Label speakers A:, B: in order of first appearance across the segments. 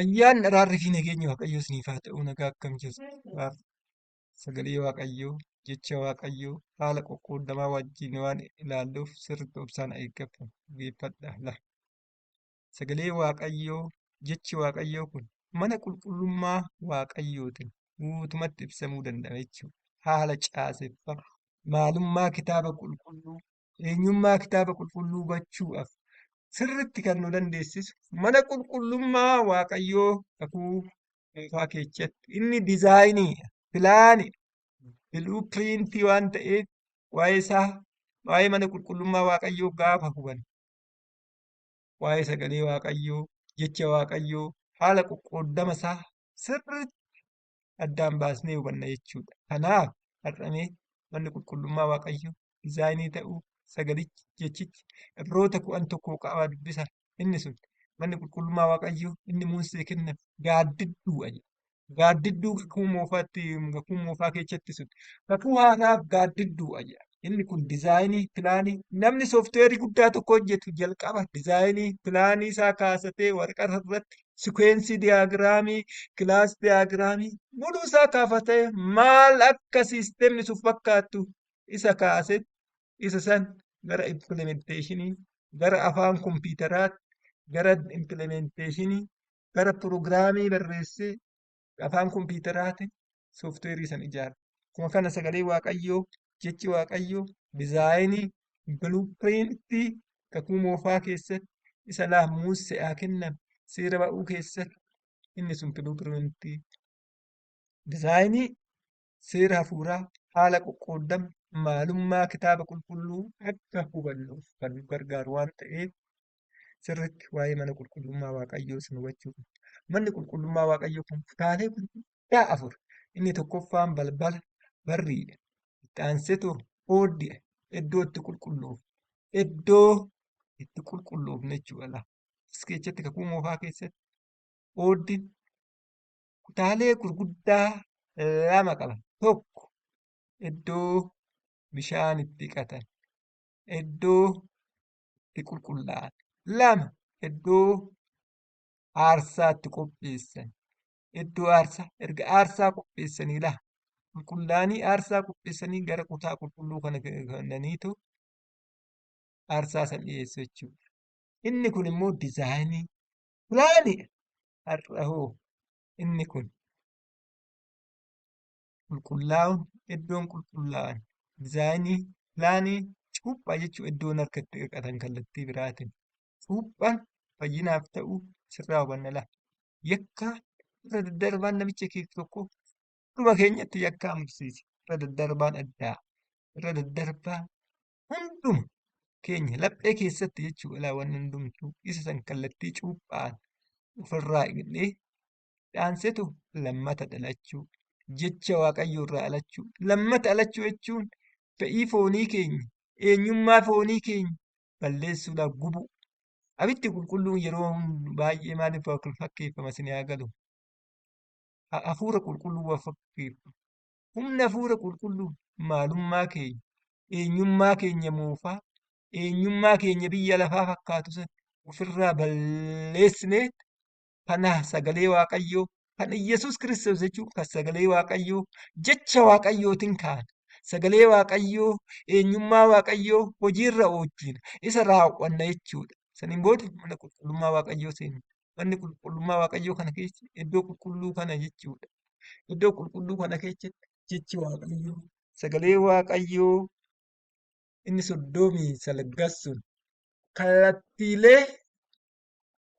A: Ayyaanni araarri fi nageenyi Waaqayyoo isiniif haa ta'u. Nagaa akkam jirtu? Sagalee Waaqayyoo, jecha Waaqayyoo haala qoqqoodamaa wajjin waan ilaalluuf sirriitti obsaan eeggatu dhaggeeffadhaa. La. Sagalee Waaqayyoo, jechi Waaqayyoo kun mana qulqullummaa Waaqayyootiin guutumatti ibsamuu danda'a jechuudha. Haala caaseffama, maalummaa kitaaba qulqulluu, eenyummaa kitaaba qulqulluu hubachuudhaaf sirriitti kan nu dandeessisu mana qulqullummaa Waaqayyoo kakuu moofaa keessatti inni diizaayinii, pilaanii, biluupiriintii waan ta'eef waa'ee isaa, waa'ee mana qulqullummaa Waaqayyoo gaafa hubannu, waa'ee sagalee Waaqayyoo, jecha Waaqayyoo, haala qoqqooddama isaa sirriitti addaan baasnee hubanna jechuudha. Kanaaf har'amee manni qulqullummaa Waaqayyoo diizaayinii ta'uu sagalichi, jechichi Ibroota 11 qabaa dubbisa. Inni sun manni qulqullummaa Waaqayyoo inni Musee kenname gaaddidduudha jedha. Gaaddidduu kakuu moofaatti, kakuu moofaa keessatti sun kakuu haaraaf gaaddidduudha jedha. Inni kun diizaayinii, pilaanii namni sooftiweerii guddaa tokko hojjetu jalqaba diizaayinii, pilaanii isaa kaasatee waraqaa irratti sikuweensii diyaagiraamii, kilaas diyaagiraamii muluu isaa kaafatee maal akka siistemni sun fakkaattu isa kaase isa san gara implementeeshinii, gara afaan kompiitaraatti, gara implementeeshinii, gara piroogiraamii barreessee afaan kompiitaraatiin sooftiweerii san ijaara. Akkuma kana sagalee Waaqayyoo, jechi Waaqayyoo diizaayinii, biluupiriintii kakuu moofaa keessatti isa laa Muse'aa kenname seera ba'uu keessatti inni sun biluupiriintii diizaayinii seera hafuuraa haala qoqqooddama maalummaa kitaaba qulqulluu akka hubannuuf kan nu gargaaru waan ta'eef sirriitti waa'ee mana qulqullummaa Waaqayyoo isin hubachuu qabna. Manni qulqullummaa Waaqayyoo kun kutaalee gurguddaa afur. Inni tokkoffaan balbala barriidha. Itti aanseetoo ooddiidha. Iddoo itti qulqulluuf. Iddoo itti qulqulluufne jechuudha. As keessatti kakuu moofaa keessatti ooddiin kutaalee gurguddaa lama qaba. Tokko iddoo bishaan itti dhiqatan, iddoo itti qulqullaa'an. Lama iddoo aarsaa itti qopheessan. Iddoo aarsaa erga aarsaa qopheessanii laa qulqullaa'anii aarsaa qopheessanii gara kutaa qulqulluu kana kennaniitu aarsaa san dhiyeessu jechuudha. Inni kun immoo diizaayinii pilaanii har'a hoo inni kun qulqullaa'uun iddoon qulqullaa'an diizaayinii pilaanii cuuphaa jechuun iddoon harka itti dhiqatan kallattii biraatiin cuuphaan fayyinaaf ta'uu sirraa hubanna laa. Yakka irra daddarbaan namicha keessa tokko dhuma keenyatti yakka mursiise irra daddarbaan addaa irra daddarbaan hunduma keenya laphee keessatti jechuudha laa wanni hundumtuu isa san kallattii cuuphaan ofirraa dhiqnee dhaansetu lammata dhalachuu jecha Waaqayyoo irraa dhalachuu. Lammata dhalachuu jechuun fedhii foonii keenya, eenyummaa foonii keenya balleessuudhaaf gubuu. Abiddi qulqulluun yeroo baay'ee maaliif fakkeeffama isin haa galu? Hafuura qulqulluu wal fakkeeffama. Humna hafuura qulqulluu maalummaa keenya, eenyummaa keenya moofaa, eenyummaa keenya biyya lafaa fakkaatu sana ofirraa balleessinee kana sagalee Waaqayyoo kan Iyyasuus Kiristoos jechuun kan sagalee Waaqayyoo jecha Waaqayyootiin kaana. Sagalee Waaqayyoo eenyummaa Waaqayyoo hojiirra oolchina. Isa raawwanna jechuudha. Saniin booda mana qulqullummaa Waaqayyoo seenna. Manni qulqullummaa Waaqayyoo kana keessa iddoo qulqulluu kana jechuudha. Iddoo qulqulluu kana keessatti jechi Waaqayyoo sagalee Waaqayyoo inni 39 sun kallattiilee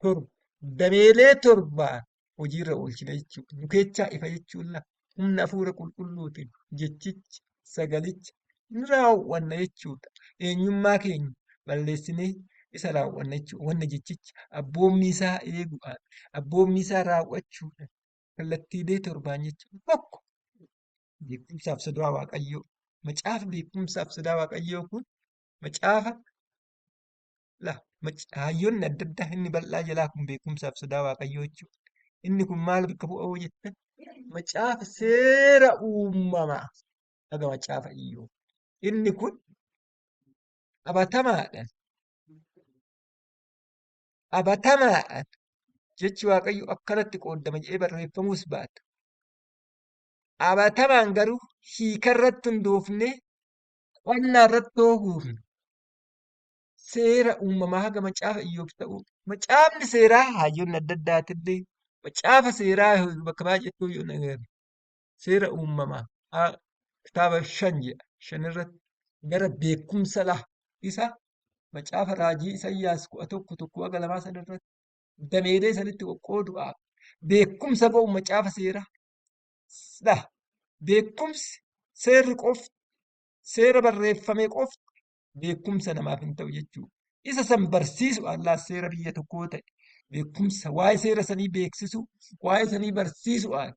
A: torba dameelee torbaan hojiirra oolchina jechuudha. Nu keessaa ifa jechuun la humna hafuura qulqulluutiin jechicha sagalicha ni raawwanna jechuudha. Eenyummaa keenya balleessinee isa raawwanna jechuudha. Wanna jechicha abboommii isaa eeguudhaan abboommii isaa raawwachuudhaan kallattiilee torbaan jechuudha. Tokko beekumsaaf sodaa Waaqayyoo. Macaafa beekumsaaf sodaa Waaqayyoo kun macaafa la hayyoonni adda addaa inni bal'aa jalaa kun beekumsaaf sodaa Waaqayyoo jechuudha. Inni kun maal bakka bu'a yoo jettan macaafa seera uumamaa haga macaafa Iyyoob. Inni kun qabatamaadhaan qabatamaadhaan Jechi Waaqayyo akkanatti qooddama jedhee barreeffamuus baata. Qabatamaan garuu hiikarratti hundoofnee qo'annaa irratti yoo guufne seera uumamaa haga macaafa Iyyoob ta'uu macaafni seeraa hayyoonni adda addaatillee macaafa seeraa bakka baay'eetti yoo agarra. Seera uumamaa kitaaba 5 jedha. 5 irratti gara beekumsa laha isa macaafa raajii Isayyaas 11 1 haga 2 sana irratti dameelee sanitti qoqqooduudhaaf beekumsa ga'u macaafa seeraa dha. Beekumsi seerri qofti seera barreeffame qofti beekumsa namaaf hin ta'u jechuudha. Isa san barsiisu Allah seera biyya tokkoo ta'e beekumsa waa'ee seera sanii beeksisuu waa'ee sanii barsiisuudhaan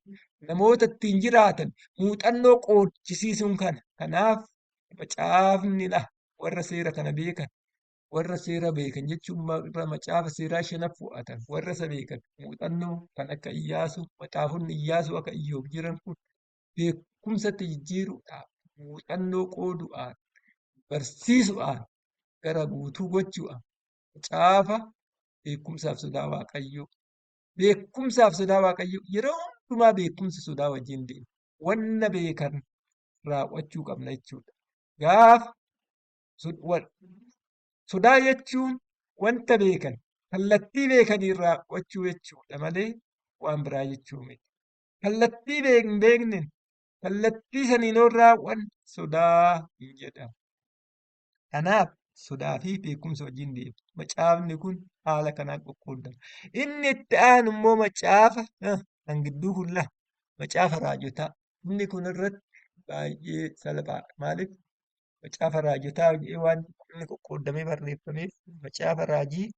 A: namoota ittiin jiraatan muuxannoo qoodchisiisuun kana. Kanaaf macaafni dha warra seera kana beekan warra seera beekan jechuun warra macaafa seeraa shanaf fo'atan warra isa beekan muuxannoo kan akka Iyyaasuu macaafonni Iyyaasuu akka Iyyoob jiran kun beekumsatti jijjiiruudhaaf muuxannoo qooduudhaan barsiisuudhaan gara guutuu gochuudhaan macaafa beekumsaaf sodaa Waaqayyoo. Beekumsaaf sodaa Waaqayyoo yeroo hundumaa beekumsi sodaa wajjin deema. Wanna beekan raawwachuu qabna jechuudha. Gaafa sodaa jechuun wanta beekan kallattii beekaniin raawwachuu jechuudha malee waan biraa jechuu miti. Kallattii hin beekneen kallattii saniin yoo raawwanne sodaa hin jedhamu. Kanaaf sodaa fi beekumsa wajjin deema. Macaafni kun haala kanaan qoqqoodama. Inni itti aanu immoo macaafa kan gidduu kun lama macaafa raajotaa. Inni kun irratti baay'ee salphaadha. Maaliif macaafa raajotaa jedhee waan inni qoqqoodamee barreeffameef macaafa raajii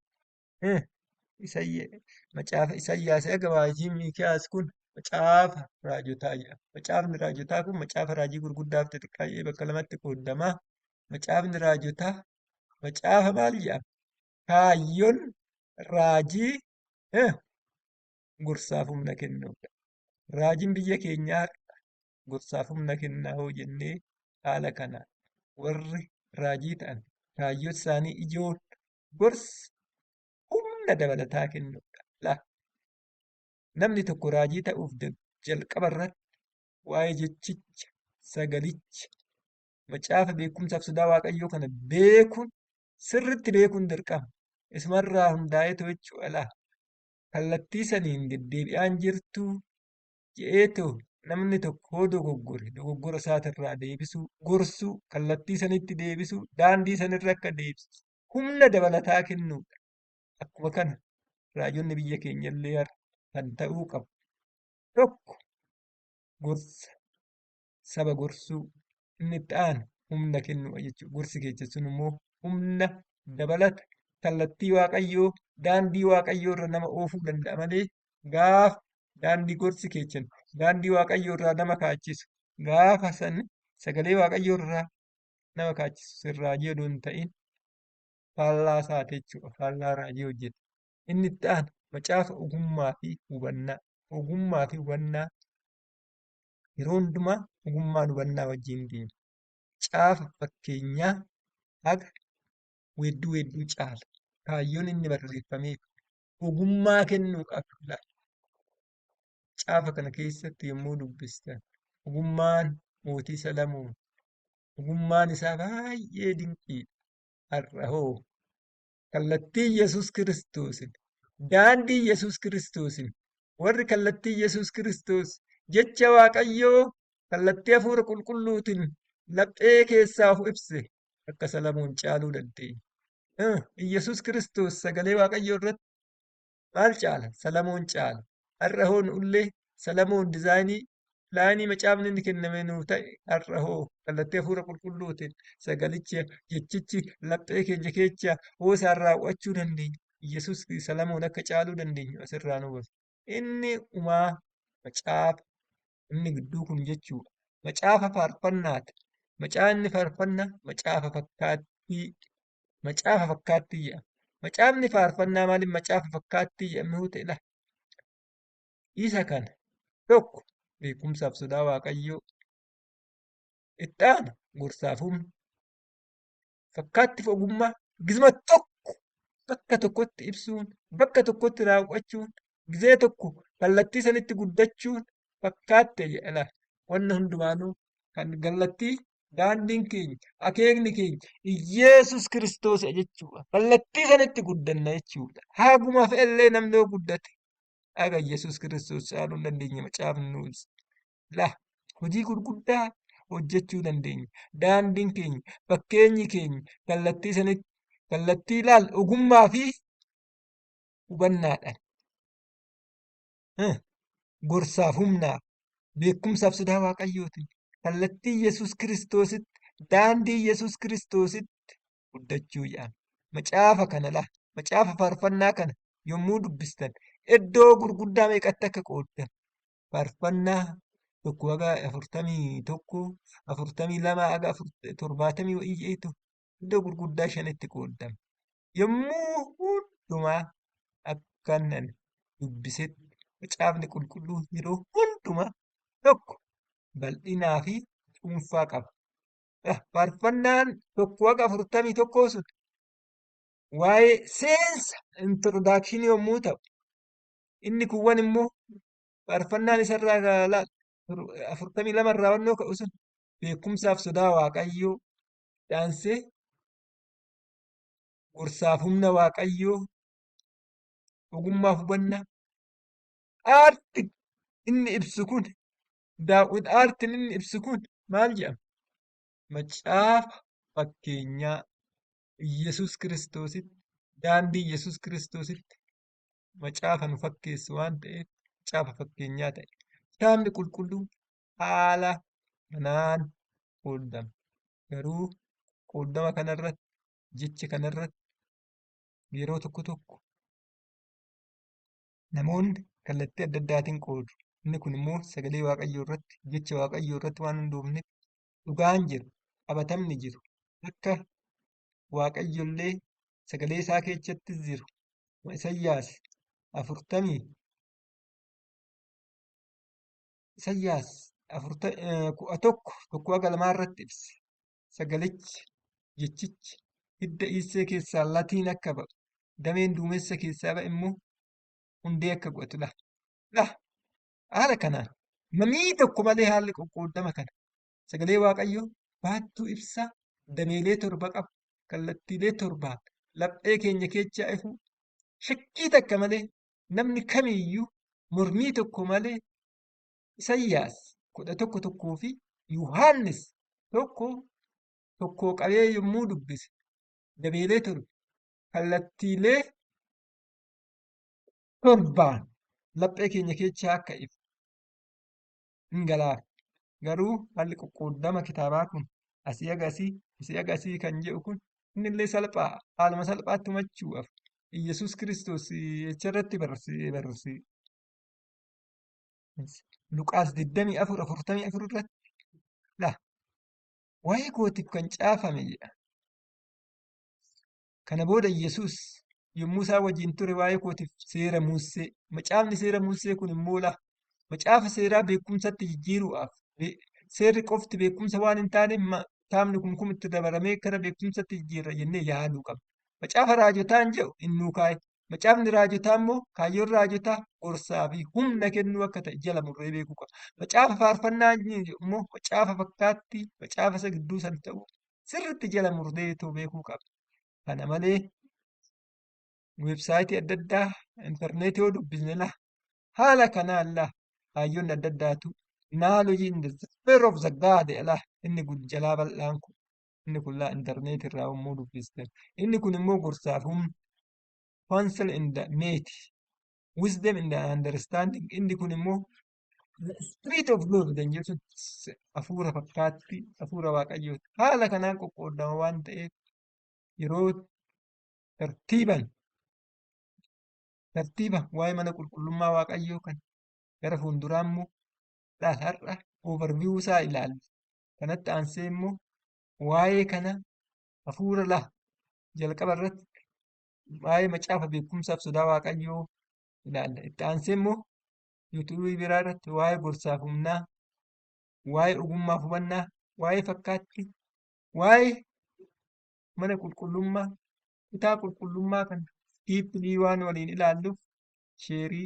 A: macaafa Isayyaas haga raajii Miikiyaas kun macaafa raajotaa jedhama. Macaafni raajotaa kun macaafa raajii gurguddaa fi xixiqqaa jedhee bakka lamatti qoodama. Macaafni raajotaa macaafa maal jedhama? Kaayyoon raajii gorsaaf humna kennuudha. Raajiin biyya keenyaa har'a gorsaaf humna kennaa hoo jennee haala kanaan warri raajii ta'an kaayyoon isaanii ijoon gorsa humna dabalataa kennuudha. Laa namni tokko raajii ta'uuf jalqaba irratti waa'ee jechicha sagalicha macaafa beekumsaaf sodaa Waaqayyoo kana beekuun sirritti beekuun dirqama. Isumarraa hundaa'eetu jechuudha laa. Kallattii saniin deddeebi'aan jirtuu je'eetoo namni tokko hoo dogoggore dogoggora isaatirraa deebisuu, gorsuu, kallattii sanitti deebisuu, daandii sanirra akka deebisu humna dabalataa kennuudha. Akkuma kana raajonni biyya keenya illee har'a kan ta'uu qabu. Tokko gorsa saba gorsuu inni itti aanu humna kennuudha jechuudha. Gorsi keessa sun immoo humna dabalata kallattii Waaqayyoo daandii Waaqayyoo irra nama oofuu danda'a malee gaafa daandii gorsi keechan daandii Waaqayyoo irraa nama kaachisu gaafa san sagalee Waaqayyoo irraa nama kaachisu sirraa jedhu hin ta'in faallaa isaati jechuudha. Faallaa raajii hojjeta. Inni itti aanu macaafa ogummaa fi hubannaa. Ogummaa fi hubannaa yeroo hundumaa ogummaan hubannaa wajjin deema. Caafa fakkeenyaa haga weedduu weedduu caala. Kaayyoon inni barreeffameef ogummaa kennuu qaba. Caafa kana keessatti yommuu dubbistan ogummaan mootii Salamoon ogummaan isaa baay'ee dinqiidha. Har'a hoo kallattii Yesuus Kiristoosin daandii Yesuus Kiristoosin warri kallattii Yesuus Kiristoos jecha Waaqayyoo kallattii hafuura qulqulluutiin laphee keessaa of ibse akka Salamoon caaluu dandeenya. Yesuus Kiristoos sagalee Waaqayyoo irratti maal caala? Salamoon caala. Har'a hoo nu'ullee Salamoon dizaayinii pilaanii macaafni inni kenname nuu ta'e har'a hoo kallattii hafuura qulqulluutiin sagalichi jechichi laphee keenya keessa hoo isaan raawwachuu dandeenya. Yesuus Salamoon akka caaluu dandeenyu asirraa nu hubanna. Inni umaa macaafa inni gidduu kun jechuudha. Macaafa faarfannaati. Macaafni faarfannaa macaafa fakkaattii macaafa fakkaattii jedhama. Macaafni faarfannaa maaliif macaafa fakkaattii jedhamee hoo ta'e laa? Isa kana tokko beekumsaaf sodaa Waaqayyoo itti aanu gorsaaf humna fakkaattiif ogummaa gizma tokko bakka tokkotti ibsuun bakka tokkotti raawwachuun Gizee tokko kallattii sanitti guddachuun fakkaatte jedha. Wanna hundumaanuu kan kallattii daandiin keenya, akeekni keenya Iyeesus Kiristoos jechuudha. Kallattii sanitti guddanna jechuudha. Haguma fe'ellee namni yoo guddate haga Iyesuus Kiristoos caaluu hin dandeenye macaafni nu ibsa. La hojii gurguddaa hojjechuu dandeenya. Daandiin keenya, fakkeenyi keenya kallattii sanitti kallattii laal ogummaa fi hubannaadhaan gorsaaf humnaa beekumsaaf sodaa Waaqayyootiin kallattii Yesuus Kiristoositti daandii Yesuus Kiristoositti guddachuu jedhama. Macaafa kana laa macaafa faarfannaa kana yommuu dubbistan iddoo gurguddaa meeqatti akka qooddan faarfannaa 1 haga 41 42 haga 70 wa'ii jedhetu iddoo gurguddaa shanitti qooddama. Yommuu hundumaa akkanan dubbisetti macaafni qulqulluu yeroo hundumaa tokko bal'inaa fi cuunfaa qaba. Faarfannaan 1 haga 41 sun waa'ee seensa introduction yommuu ta'u, inni kuuwwan immoo faarfannaan isarraa laal 42 irraa wannoo ka'u sun beekumsaaf sodaa Waaqayyoo dhaansee gorsaaf humna Waaqayyoo ogummaaf hubannaa aarti inni ibsu kun Daawit aartiin inni ibsu kun maal jedhama? Macaafa fakkeenyaa Iyyasuus Kiristoositti daandii Iyyasuus Kiristoositti macaafa nu fakkeessu waan ta'eef macaafa fakkeenyaa ta'e. Kitaabni qulqulluun haala kanaan qooddama. Garuu qooddama kanarratti jecha kanarratti yeroo tokko tokko namoonni kallattii adda addaatiin qoodu. Inni kun immoo sagalee Waaqayyoo irratti jecha Waaqayyoo irratti waan hundoofneef dhugaan jiru qabatamni jiru akka Waaqayyollee sagalee isaa keessatti jiru Isayyaas afurtamii Isayyaas 11 1 haga 2 irratti ibse. Sagalichi jechichi hidda Iissee keessaa latiin akka ba'u dameen duumessa keessaa ba'e immoo hundee akka godhatu la. La haala kanaan mamii tokko malee haalli qoqqooddama kana sagalee Waaqayyoo baattuu ibsaa dameelee torba qabu kallattiilee torbaan laphee keenya keessaa ifu shakkii takka malee namni kamiyyuu mormii tokko malee Isayyaas 11:1 fi Yohaannis 1:1 qabee yommuu dubbise dameelee torba kallattiilee torbaan laphee keenya keessaa akka ifu hin galaaf. Garuu haalli qoqqooddama kitaabaa kun asii haga asii asii haga asii kan jedhu kun innillee salphaa haaluma salphaatti hubachuudhaaf Iyyasuus Kiristoos jecha irratti barreesse. Luqaas 24:44 irratti la waa'ee kootiif kan caafame jedha. Kana booda Iyyasuus yommuu isaan wajjin ture waa'ee kootiif seera Musee macaafni seera Musee kun immoo la macaafa seeraa beekumsatti jijjiiruudhaaf seerri qofti beekumsa waan hin taane kitaabni kun kun itti dabalamee gara beekumsatti jijjiirra jennee yaaduu qabna. Macaafa raajotaan jedhu innuu kaa'e. Macaafni raajotaa immoo kaayyoon raajotaa gorsaa fi humna kennuu akka ta'e jala murree beekuu qaba. Macaafa faarfannaa immoo macaafa fakkaatti macaafa isa gidduu san ta'u sirriitti jala murree beekuu qaba. Kana malee weebsaayitii adda addaa intarneetii yoo dubbisne la haala kanaan la hayyoonni adda addaatu knowledge in the fear of the God la inni kun jalaa bal'aan kun inni kun laa intarneetii irraa yommuu dubbistan inni kun immoo gorsaaf humna counsel in the mate wisdom in the understanding inni kun immoo the spirit of God kan jedhu hafuura fakkaatti hafuura waaqayyooti haala kanaan qoqqoodama waan ta'eef yeroo tartiiban tartiiba waa'ee mana qulqullummaa waaqayyoo kan gara fuulduraa immoo laal har'a overview isaa ilaalla. Kanatti aansee immoo waa'ee kana hafuura la jalqaba irratti waa'ee macaafa beekumsaaf sodaa waaqayyoo ilaalla. Itti aansee immoo yuutuubii biraa irratti waa'ee gorsaaf humnaa, waa'ee ogummaaf hubannaa, waa'ee fakkaatti, waa'ee mana qulqullummaa, kutaa qulqullummaa kana deeply waan waliin ilaalluuf share.